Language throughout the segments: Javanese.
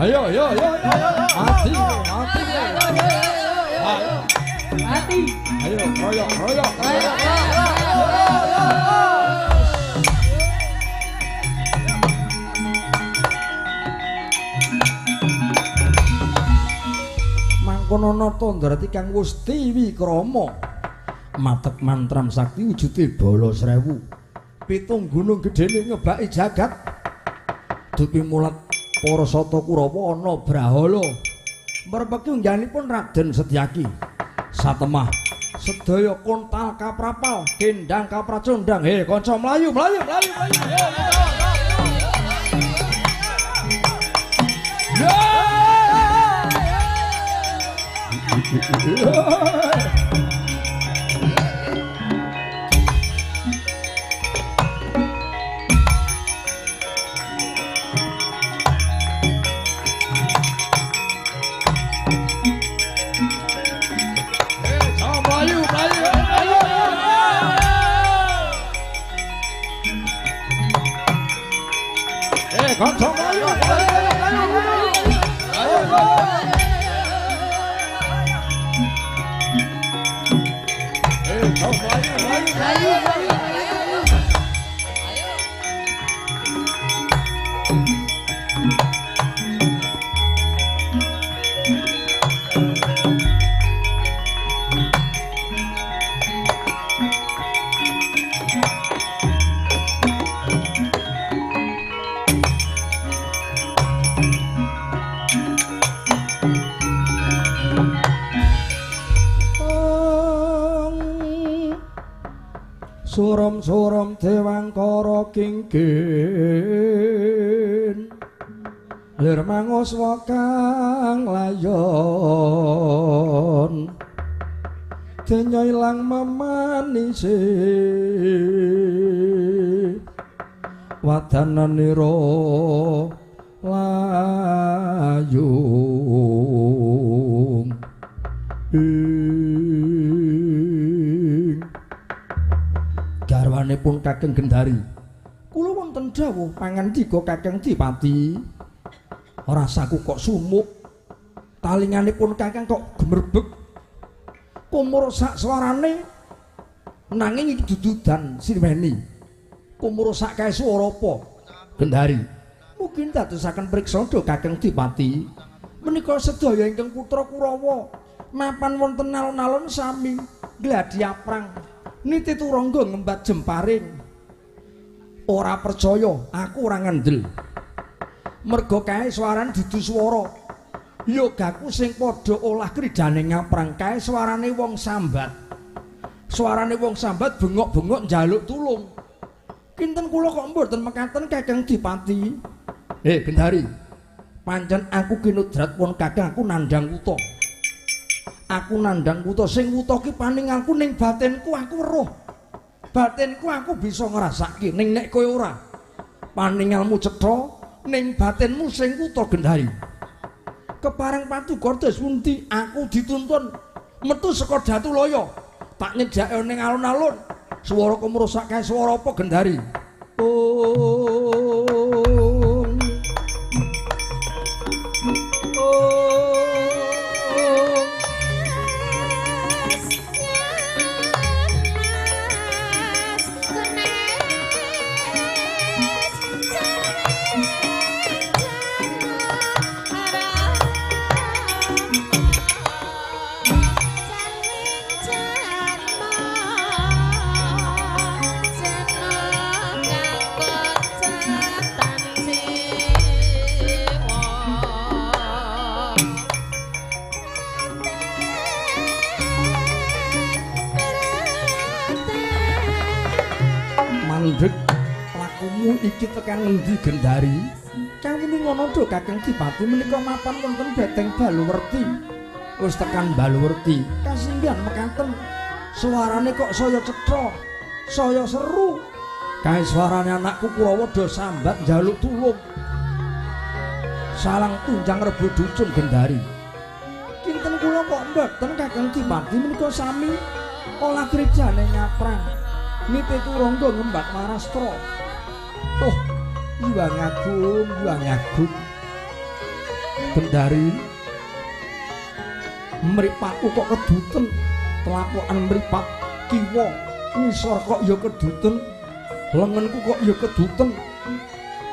Ayo, ayo, ayo, mati, mati, mati. Ayo, royok, royok, royok. Mangkono nata ndarati Kang Wusti Wikrama. Matek mantram sakti wujude bala 1000. Pitung gunung gedene ngebaki jagat. Dupi mulat para sata Kurawa ana brahala. Mrepeki unggahanipun Raden Setyaki. Satemah sedaya kontal kaprapal, kendang kapracondang. He kanca mlayu, mlayu, mlayu, mlayu. Surum-surum dewangkara kingkin lir manguswa kang layon denya ilang memanise wadananira layung garwanipun Kakang Gendari. Kula wonten dawuh pangandika Kakang Dipati. Rasaku kok sumuk. Talinganipun Kakang kok gemerbek. Kumur sak swarane nanging iki dududan sirweni. Kumur sak kae swara apa? Gendari. Mugi dadosaken priksa Kakang Dipati. Menika sedaya ingkang putra Kurawa mapan wonten alun-alun sami gladiaprang. Niti turangga ngembat jemparing. Ora percaya, aku ora ngandel. Merga kae swarane dudu swara. Yogaku sing padha olah kridane ngaprang kae swarane wong sambat. Swarane wong sambat bengok-bengok njaluk tulung. Kinten kula kok mboten mekaten Kakang Dipati. Gendari. Pancen aku kinudrat pun Kakang aku nandhang kutha. Aku nandhang kutha sing wuta ki paningalku ning batinku aku weruh. Batinku aku bisa ngrasake ning nek kowe ora. Paningalmu cetha ning batinmu sing wuta Gendari. Kepareng patuko dos pundi aku dituntun metu saka Datulaya. Tak nyedhake ning alun-alun. Swara kumrusak kae swara apa Gendari? Oh. Oh. mandheg. Lakumu iki tekan ngendi Gendari? Kawuni ngono do Kakang Dipati menika mapan wonten beteng Baluwerti. Wis tekan Baluwerti, kasinggihan mekaten. Suarane kok saya cetha, saya seru. Kae suarane anakku Kurawa do sambat njaluk tulung. Salang tunjang rebo ducung Gendari. Kinten kula kok mboten Kakang Dipati menika sami olah grejane nyaprang. Niti turangga ngembat warastra. Oh, yuang agung, yuang agung. Gendari mripatku kok keduten, telapokan mripat kiwa ngisor kok ya keduten, lengenku kok ya keduten,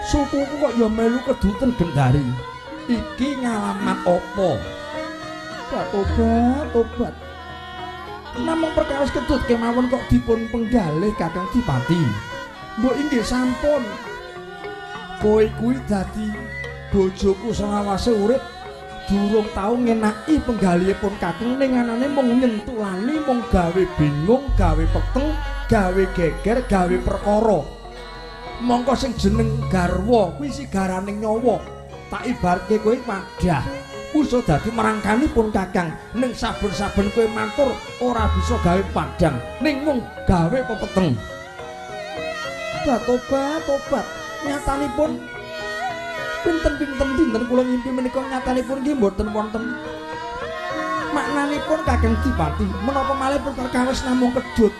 sukuku kok ya melu keduten Gendari. Iki ngalamat apa? Tobat, tobat. Namung perkawis kedut kemawon kok dipun penggalih Kakang Dipati. Mbok inggih sampun. Kowe kuwi dadi bojoku selawase urip durung tau ngenaki penggalihipun Kakang ning anane mung nyentulani, mung gawe bingung, gawe peteng, gawe geger, gawe perkara. Mongko sing jeneng garwa kuwi sigaraning nyawa. Tak ibaratke kowe wadah. Usa dadi merangkanipun Kakang ning saben-saben kowe matur ora bisa gawe padhang ning mung gawe pepeteng. Tobat, tobat. Nyatanipun pinten-pinten dinten kula ngimpi menika nyatanipun nggih mboten wonten maknanipun Kakang Dipati. Menapa malih perkawis namung kedut.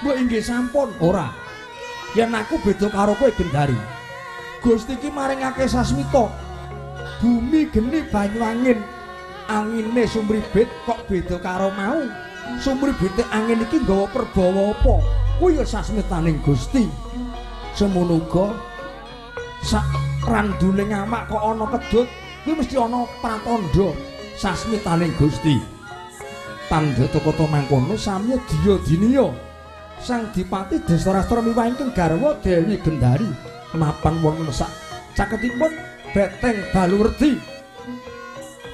Mbok inggih sampun. Ora. Yen aku beda karo kowe Gendari. Gusti iki maringake sasmita. Bumi geni banyu angin, angine sumribit kok beda karo mau. Sumribite angin iki nggawa perbawa apa? Kuwi ya sasmitaning Gusti. Semono uga sak randune ngamak kok ana kedut, kuwi mesti ana pratandha sasmitaning Gusti. Tandha kata mangkono samya diya diniya. Sang Dipati Destarastra miwah ingkang garwa Dewi Gendari mapan wonten sak caketipun beteng Baluwerti.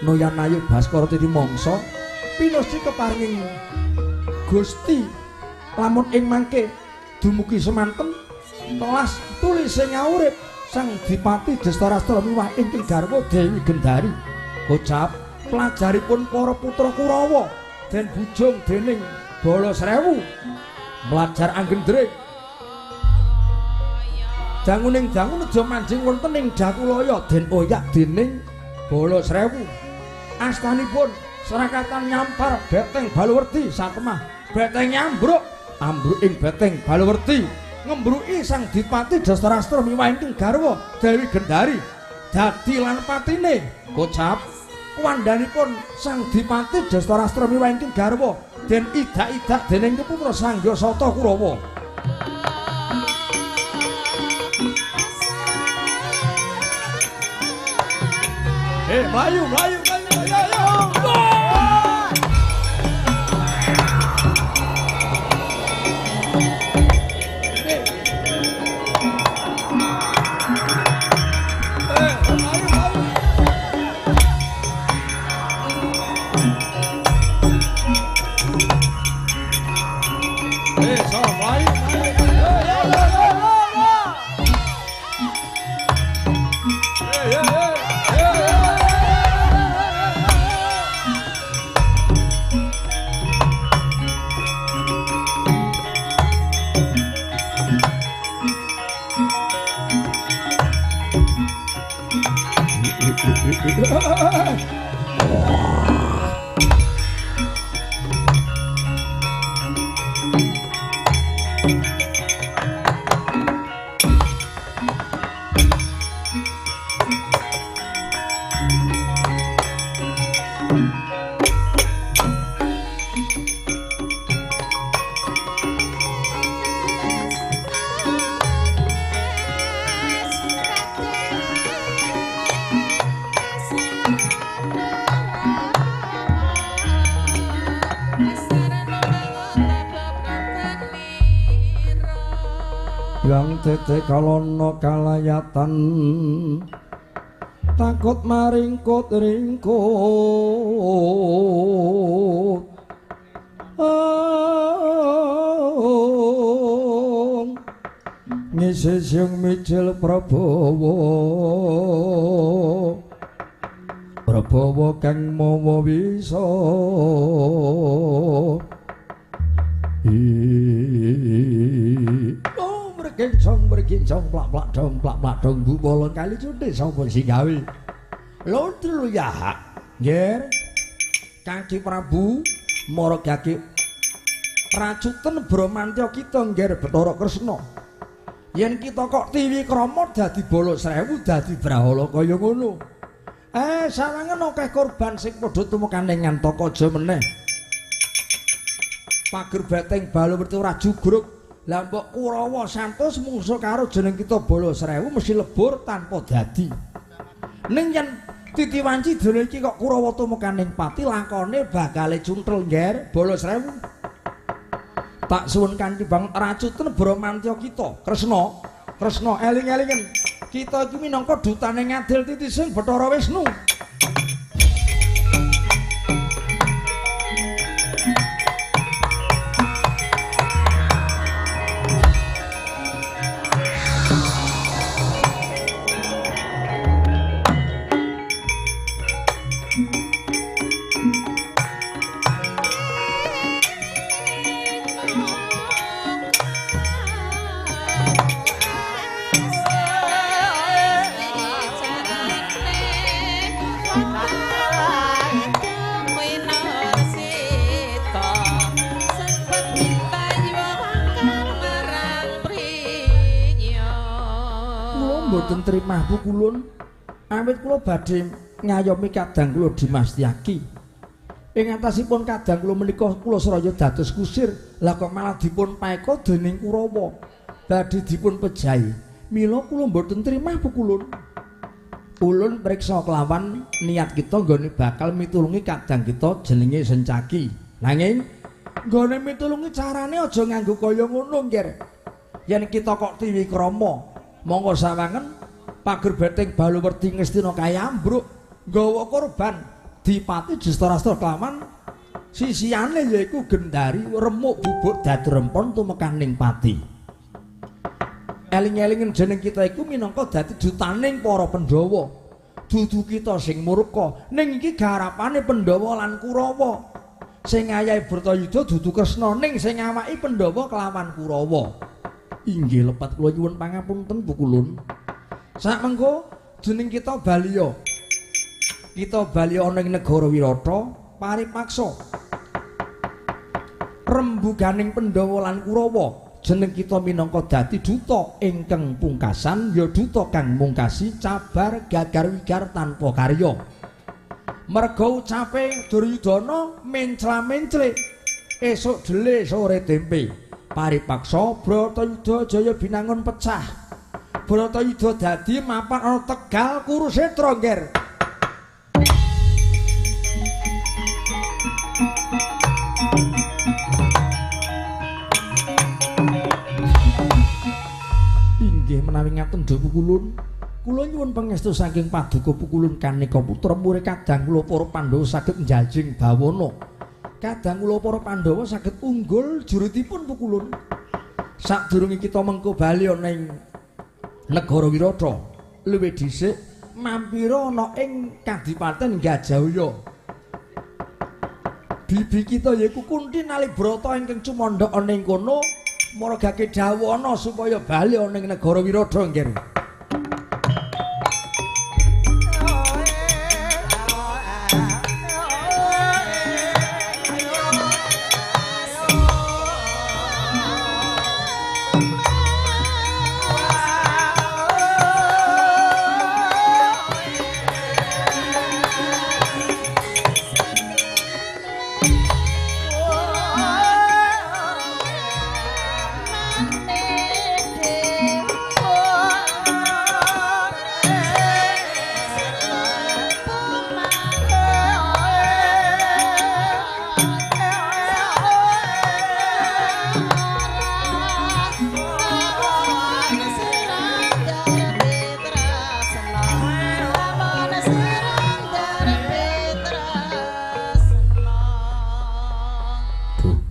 Noyan ayu Baskara titi mangsa pinuji keparinging Gusti lamun ing mangke dumugi semanten telas tulise ngaurip Sang Dipati Destarastra miwah ingkang garwa Dewi Gendari. Kocap pelajaripun para putra Kurawa den bujung dening Bala Srewu mlajar anggendring. Danguning dangu nejo manjing wonten ing Dakulaya den oyak dening Bala Srewu. Astanipun serakatan nyampar beteng Baluwerti satemah beteng nyambruk ambruk ing beteng Baluwerti ngembruki Sang Dipati Destarastra miwah ingkang garwa Dewi Gendari dadi lan patine. Kocap wandhanipun Sang Dipati Destarastra miwah ingkang garwa den idak-idak dening keputra Sanghyang Sata Kurawa. Melayu, melayu, melayu, ayo, ayo. Melayu, melayu. So, melayu, melayu. Ayo, ayo, ayo. Yang tete kalono kalayatan takut maringkut ringkut Sisyung mijil Prabawa, Prabawa kang mawa wisa. Oh, berkincong berkincong plak plak dong plak plak dong bubolon kali cunti sapa sing gawe. Lho telu ya. Nggih. Kaki Prabu maragake racuten Bramantya kita nggih Bathara Kresna. Yen kita kok tiwikrama dadi bala 1000 dadi brahala kaya ngono. Sawangen akeh korban sing padha tumekaning Ngantaka aja meneh. Pager beteng Balawerti ora jugruk. Lah mbok Kurawa santos mungsuh karo jeneng kita bala 1000 mesti lebur tanpa dadi. Ning yen titi wanci dene iki kok Kurawa tumekaning pati lakone bakale cuntel ngger bala 1000. Tak suwun kanthi banget racuten Bramantya kita Kresna. Kresna eling-elingen kita iki minangka dutane ngadil titising Bathara Wisnu. Mboten trimah pukulun awit kula badhe ngayomi kadang kula Dimas Tyaki. Ing atasipun kadang kula menika kula seraya dados kusir, lah kok malah dipun paeka dening Kurawa. Badhe dipun pejahi. Mila kula mboten trimah pukulun. Ulun priksa kelawan niat kita nggone bakal mitulungi kadang kita jenenge Sencaki. Nanging nggone mitulungi carane aja nganggo kaya ngono nggih. Yen kita kok tiwikrama monggo sawangen pager beteng Balawerti Ngastina kayambruk nggawa korban dipati Destarastra kelawan sisihane yaiku Gendari remuk bubuk dadi rempon tumekaning pati. Eling-elingen jeneng kita iku minangka dadi dutaning para Pandhawa. Dudu kita sing murka, ning iki garapane Pandhawa lan Kurawa. Sing ayahi Bratayuda dudu Kresna, ning sing ngawaki Pandhawa kelawan Kurawa. Inggih lepat kula nyuwun pangapunten pukulun. Sakmengko jeneng kita baliya. Kita baliya ana ing negara Wirata paripaksa. Rembuganing Pandhawa lan Kurawa jeneng kita minangka dadi duta ingkang pungkasan ya duta kang mungkasi cabar gagar wigar tanpa karya. Merga ucape Duryudana mencla-mencle esuk dele sore tempe. Paripaksa Bratayuda Jaya Binangun pecah. Bratayuda dadi mapan ana Tegal Kurusetra ngger. Inggih menawi ngaten pukulun, kula nyuwun pangestu saking paduka pukulun kanika putra murid kadang kula para Pandhawa saged njajing bawana. Kadang kula para Pandhawa saged unggul jurutipun pukulun. Sadurunge kita mengko bali ana ing negara Wirata, luwih dhisik mampira ana ing Kadipaten Gajahwaya. Bibi kita yaiku Kunti Nalibrata ingkang cumandha ana ing kono maragake dhawuhana supaya bali ana ing negara Wirata nggih.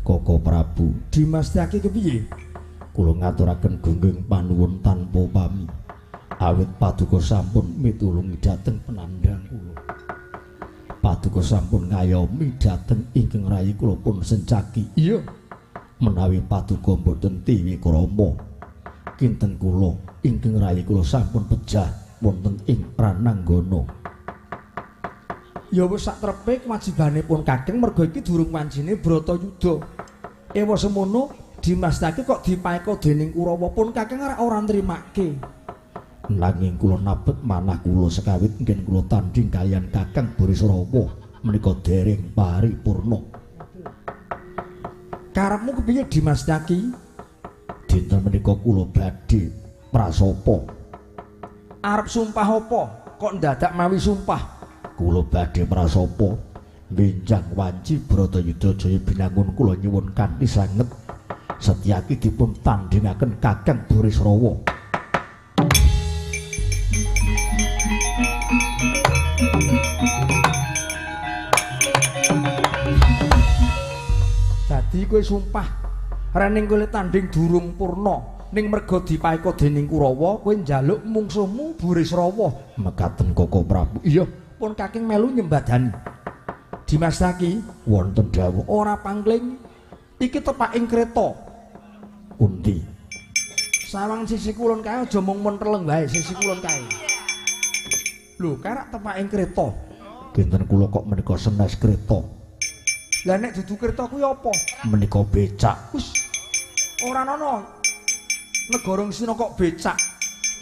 Koko Prabu Dimas Tyaki kepiye? Kula ngaturaken gungging panuwun tanpa pami. Awit paduka sampun mitulungi dhateng penandhang kula. Paduka sampun ngayomi dhateng ingkang rayi kula pun sencaki. Iya. Menawi paduka mboten tiwikrama, kinten kula ingkang rayi kula sampun pejah wonten ing Rananggana. Ya wis sak trepe kewajibanipun Kakeng merga iki durung wancine Bratayuda. Ewa semono Dimas Yaki kok dipaeka dening Kurawa pun Kakeng ora nrimake. Nanging kula nabet manah kula sekawit ngen kula tandhing kaliyan Kakang Burisrawa menika dereng paripurna. Karepmu kepiye Dimas Yaki? Dinten menika kula badhe prasapa. Arep sumpah apa? Kok ndadak mawi sumpah? Kula badhe prasapa benjang wanci Bratayuda Jaya Binangun kula nyuwun kanthi sanget Setyaki dipun tandhingaken Kakang Burisrawa. Dadi kowe sumpah rening kowe tandhing durung purna ning merga dipaeka dening Kurawa kowe njaluk mungsuhmu Burisrawa. Mekaten Koko Prabu. Iya, pun Kakeng melu nyembadani. Dimas Yaki wonten dawuh ora pangling iki tepaking kreta. Kunti. Sawang sisi kulon kae aja mung menteleng wae sisi kulon kae. Lho, karak tepaking kreta. Kinten kula kok menika senes kreta. Lah nek dudu kreta kuwi apa? Menika becak. Wis ora ana. Negara Ngastina kok becak.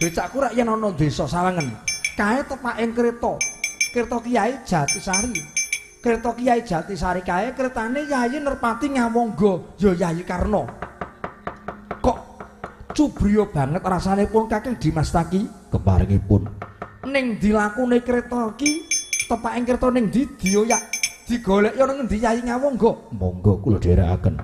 Becakku rak yen ana desa Sawangen. Kae tepaking kreta. Kreta Kyai Jatisari. Kreta Kyai Jatisari kae kretane Yayi Nerpati Ngawangga, ya Yayi Karna. Kok cubriya banget rasane pun Kakeng Dimas Yaki keparingipun. Ning dilakune kreta iki tepaking kreta ning ndi dioyak digoleki ana ngendi Yayi Ngawangga? Monggo kula dherekaken.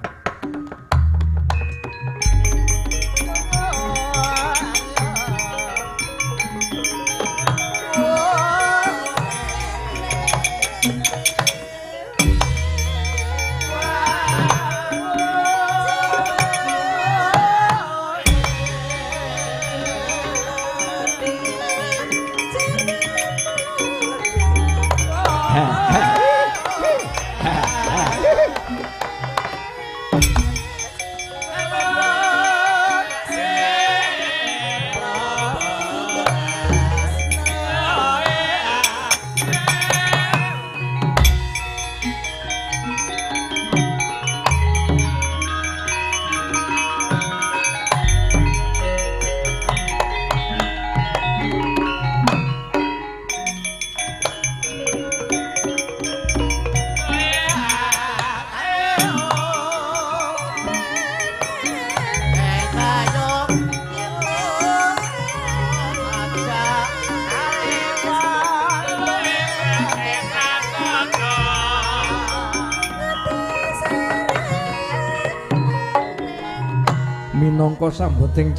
Minangka sambeting